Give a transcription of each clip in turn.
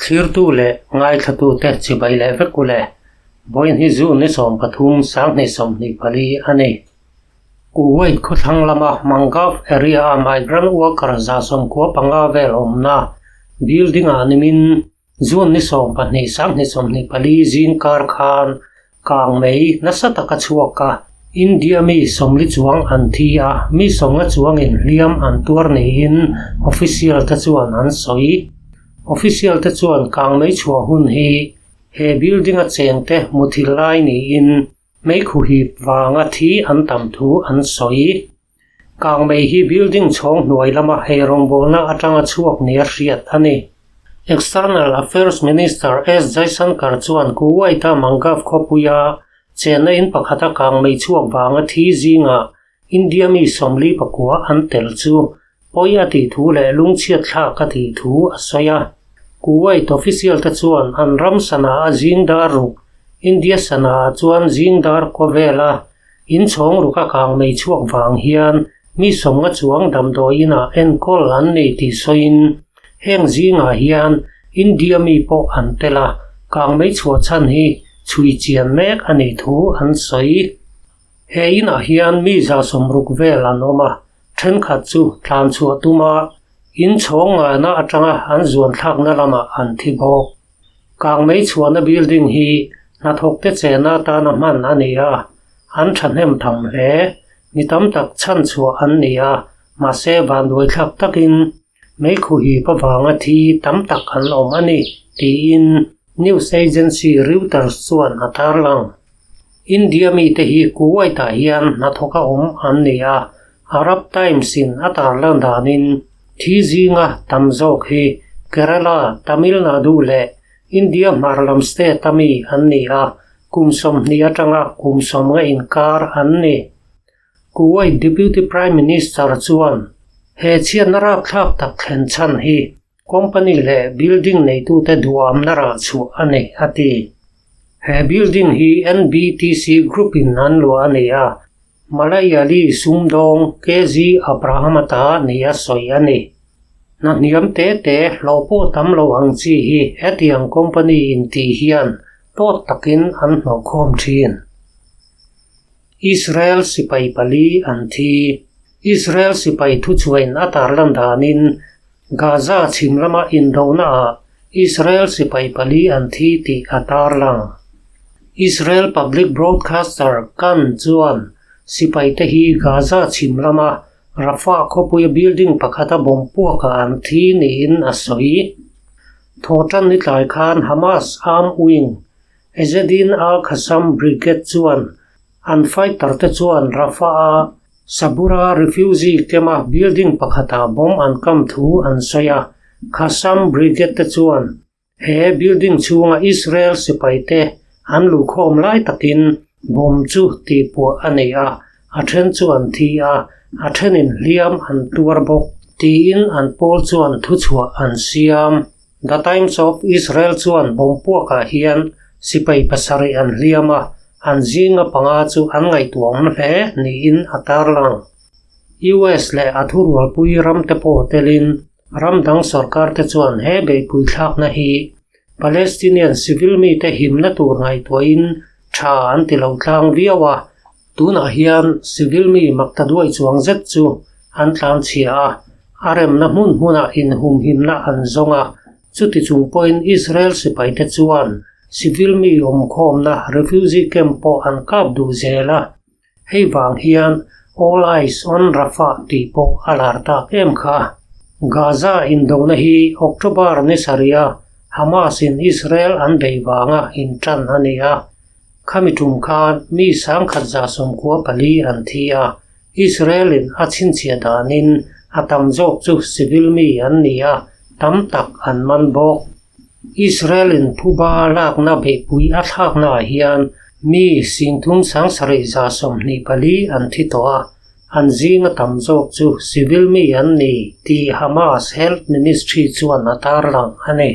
Thlirtu leh ngaithlatute chibai leh vek u le. Vawiin hi June ni 13, 2024 a ni. Kuwait khawthlang lama Mangaf area-a migrant worker 95 vel awmna building-ah nimin June ni 12, 2024 zing kar khan kang mei nasa taka chhuak a, India mi 40 chuang an thi a, mi 50 chuangin hliam an tuar niin official te chuan an sawi. Official te chuan kang mei chhuah hun hi he building a chengte muthilh lai niin meikhu hip vanga thi an tam thu an sawi. Kang mei hi building chhawng hnuai lama eirawngbawlna atanga chhuak nia hriat a ni. External Affairs Minister S Jaishankar chuan Kuwait-a Mangaf khawpuia chenna in pakhata kang mei chhuak vanga thi zingah India mi 49 an tel chu pawi a tih thu leh lungchhiat thlak a tih thu a sawi a. Kuwait official te chuan an ram sana a zing dar ruk, India sana ah chuan zing dar kaw vela In chhawng ruka kang mei chhuak vang hian mi 50 chuang damdawi inah enkawl an nei tih sawiin heng zingah hian India mi pawh an tel a, kang mei chhuah chhan hi chhui chian mek a nih thu an sawi. He inah hian mi 60 vel an awm a, thenkhat chu tlan chhuah tuma in chhawng ngana atanga an zuan thlakna lamah an thi bawk. Kangmei chhuahna building hi hnathawkte chena atana hman a ni a, an thahnem tham hle. Mi tam tak chhan chhuah an ni a, mahse vanduaithlak takin meikhu hip avanga thi tam tak an awm a ni, tiin news agency Reuters chuan a tarlang. India mite hi Kuwait-ah hian hnathawka awm an ni a, Arab Times-in a tarlan danin thi zinga tam zawk hi Kerala, Tamil Nadu leh India hmar lam state-a mi an ni a, kum 20 atanga kum 50 inkar an ni. Kuwait Deputy Prime Minister chuan he chhiatna rapthlak tak thlen chhan hi Company leh building neitute duhamna rah chhuah a ni, a ti. He building hi NBTC Group-in an luah a ni a, Malayali sumdawng KZ Abraham-a ta nia sawi a ni. Hna hniam te te hlawh pawh tam lo ang chi hi hetiang company intih hian tawt takin an hnawhkhawm thin. Israel sipai pali an thi. Israel sipai thuchhuain a tarlan danin Gaza chhim lama indonaah Israel sipai pali an thi tih a tarlang. Israel public broadcaster Kan chuan sipaite hi Gaza chhim lama Rafah khawpuia building pakhata bomb puakah an thi niin a sawi. Thawhtan ni tlai khan Hamas armed wing Ezzedine al-Qassam Brigade chuan an fighter te chuan Rafah-a Sabura refugee camp-a building pakhatah bomb an kam thu an sawi a, Qassam Brigade te chuan he building chhunga Israel sipai te an luhkhawm lai takin bomb chu tihpuah a nei a, a then chu an thi a, a thenin hliam an tuar bawk tiin an pawl chuan thuchhuah an siam. The Times of Israel chuan bomb puakah hian sipai pasarih an hliam a, an zinga panga chu an ngaihtuahawm hle niin a tarlang. US leh a thurualpui ramte pawh telin ram dang sorkar te chuan he beihpui thlakna hi Palestinian civil mite himna tur ngaihtuahin tha an ti lo tlang viau a, Tunah hian civil mi maktaduai chuang zet chu an tlanchhia a, a remna hmun hmunah inhumhimna an zawng a, chuti chung pawhin Israel sipaite chuan civil mi awmkhawmna refugee camp pawh an kap duh zel a, hei vang hian All Eyes on Rafah tih pawh a lar tak em kha. Gaza indona hi October ni sarih a Hamas-in Israel an beih vanga intan a ni a. Khami tum khan mi 1194 an thi a, Israel-in a chhinchhiah danin a tam zawk chu civil mi an ni a, tam tak an man bawk. Israel-in phuba lakna beihpui a thlaknaah hian mi 37,024 an thi tawh a, an zinga tam zawk chu civil mi an ni tih Hamas Health Ministry chuan a tarlang a ni.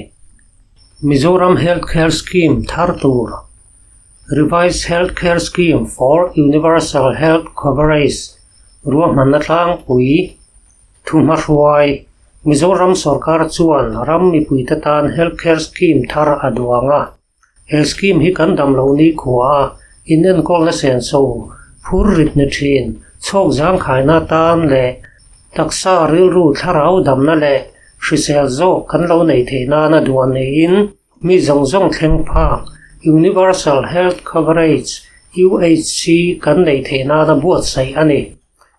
Mizoram Health Care Scheme thar tur, Revised Health Care Scheme for Universal Health Coverage, ruahmanna tlangpui, thuhmahruai, Mizoram sorkar chuan ram mipuite tan Health Care Scheme thar a duang a. He scheme hi kan dam loh ni khua a, inenkawlna senso, phur rit ni thin, chhawk zangkhaina tan leh taksa rilru thlarau damna leh hrisel zawk kan lo neih theih nana duan niin mi zawng zawng thleng phak Universal Health Coverage, UHC, kan neih theih nana buatsaih a ni.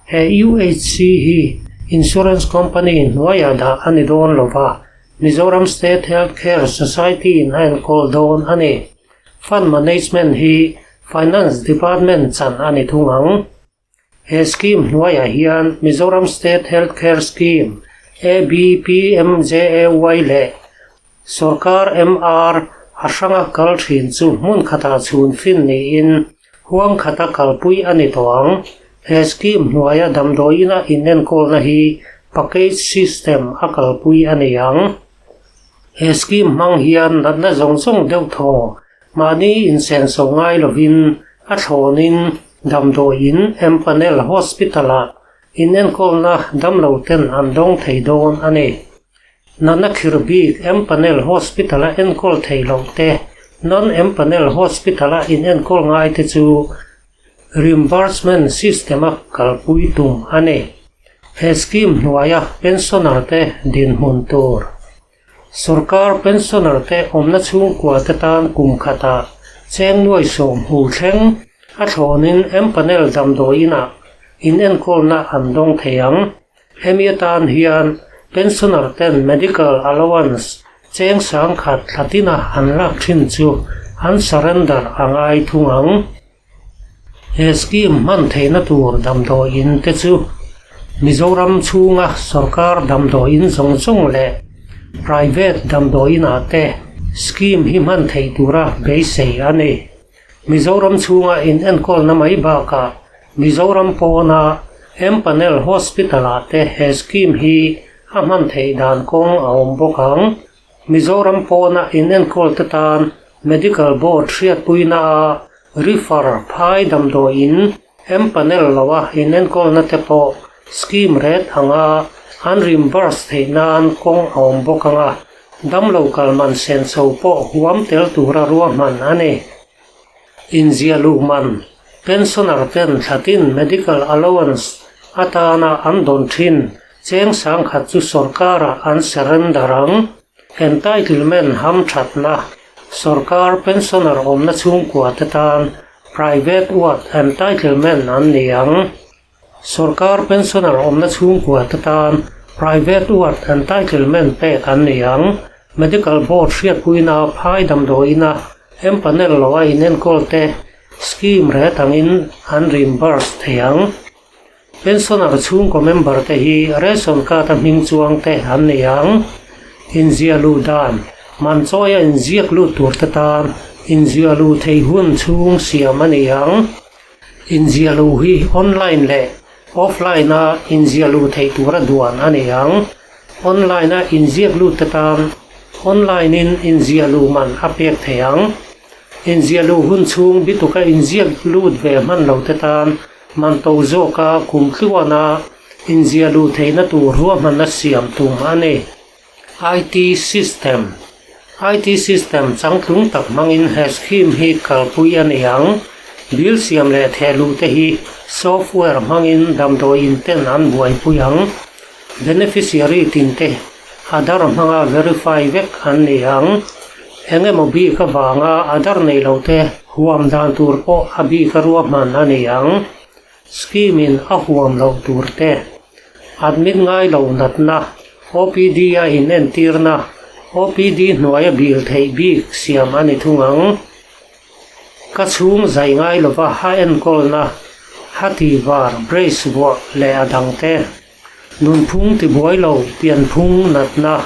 He UHC hi Insurance Company hnuaiah dah a ni dawn lo va, Mizoram State Health Care Society-in a enkawl dawn a ni. Fund Management hi Finance Department chan a ni thung ang. He scheme hnuaiah hian Mizoram State Health Care Scheme, ABPMJAY, leh Sorkar MR a hranga kal thin chu hmun khatah chhun fin niin Huang khata kalpui a ni tawh ang. He scheme hnuaia damdawiina inenkawlna hi package system a kalpui a ni ang. He scheme hmang hian natna zawng zawng deuh thaw mahni insenso ngai lovin a thlawnin damdawiin empanel hospital-ah inenkawlna damloten an dawng thei dawn a ni. Natna khirh bik Empanel Hospital-a enkawl theih loh te, Non-Empanel Hospital-a inenkawl ngai te chu Reimbursement System-a kalpui tum a ni. He scheme hnuaia pensioner te dinhmun tur. Sorkar pensioner te awmna chhungkua te tan kum khatah cheng nuai 10 thleng a thlawnin Empanel damdawi inah inenkawlna an dawng thei ang. Hemi atan hian pensioner ten medical allowance cheng 10,000 thlatina an lak thin chu an surrender a ngai thung ang. He scheme hman theihna tur damdawiin te chu Mizoram chhunga sorkar damdawiin zawng zawng leh private damdawiinah te scheme hi hman theih tura beisei a ni. Mizoram chhunga inenkawlna mai bakah Mizoram pawna Empanel Hospital-ah te he scheme hi a hman theih dan kawng a awm bawk ang. Mizoram pawna inenkawl te tan Medical Board hriatpuina a refer phai damdawiin Empanel loa inenkawlna te pawh scheme ret anga an reimburse theih nan kawng a awm bawk ang a, damlo kal man senso pawh huam tel tura ruahman a ni. Inziah luh man, Pensioner ten thlatin medical allowance atana an dawn thin cheng 10,000 chu sorkarah an surrender ang. Entitlement hamthatna, Sorkar pensioner awmna chhungkua te tan private ward entitlement an ni ang. Sorkar pensioner awmna chhungkua te tan private ward entitlement pek an ni ang. Medical board hriatpuina phai damdawiina empanel loa inenkawl te scheme ret angin an reimburse thei ang. Pensioner chhungkaw member te hi ration card a hming chuang te an ni ang. Inziah luh dan, Man chawia inziak lut tur te tan inziah luh theih hun chhung siam a ni ang. Inziah luh hi online leh offline a inziah luh theih tura duan a ni ang. Online a inziak lut te tan online in inziah luh man a pek thei ang. Inziah luh hun chhung bituka inziak lut ve hman lo te tan Man to zawka kum tluana inziah luh theihna tur ruahmanna siam tum a ni. IT System IT System changtlung tak hmangin he scheme hi kalpui a ni ang. Bill siam leh theh luh te hi software hmangin damdawiin ten an buaipui ang. Beneficiary tin te Aadhaar hmanga verify vek an ni ang. Eng emaw bik avanga Aadhaar nei lo te huam dan tur pawh a bik a ruahman a ni ang. Scheme in a huam loh tur te, admit ngai lo natna, OPD a inentirna, OPD hnuaia bil theih bik siam a ni thung ang. Ka chhung zai ngai lova a enkawlna, hati var, brace vuah leh a dang te. Nunphung tibuai lo, pianphung natna,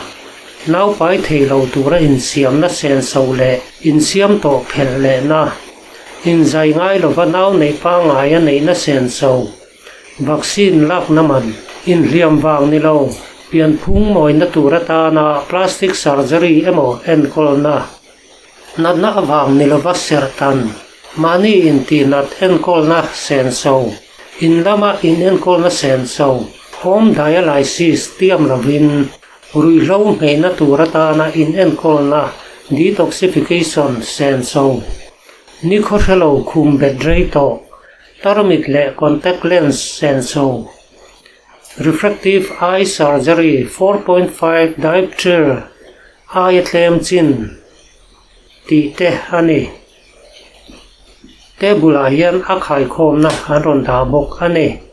naupai thei lo tura insiamna senso leh insiam tawh phelh lehna, inzai ngai lova nau neih pangngai a neihna senso, vaccine lakna man, inhliam vang ni lo, pianphung mawina tur atana plastic surgery emaw enkawlna, natna avang ni lova serhtan, mahni intihnat enkawlna senso, in lama inenkawlna senso, home dialysis tiam lovin. Ruihhlo hmeina tur atana inenkawlna, detoxification, senso, nikhaw hrelo khum bet rei tawh, tarmit leh contact lens senso, refractive eye surgery 4.5 diopter aia tlem chin tih te a ni. Table ah hian a khaikhawmna an rawn dah bawk a ni.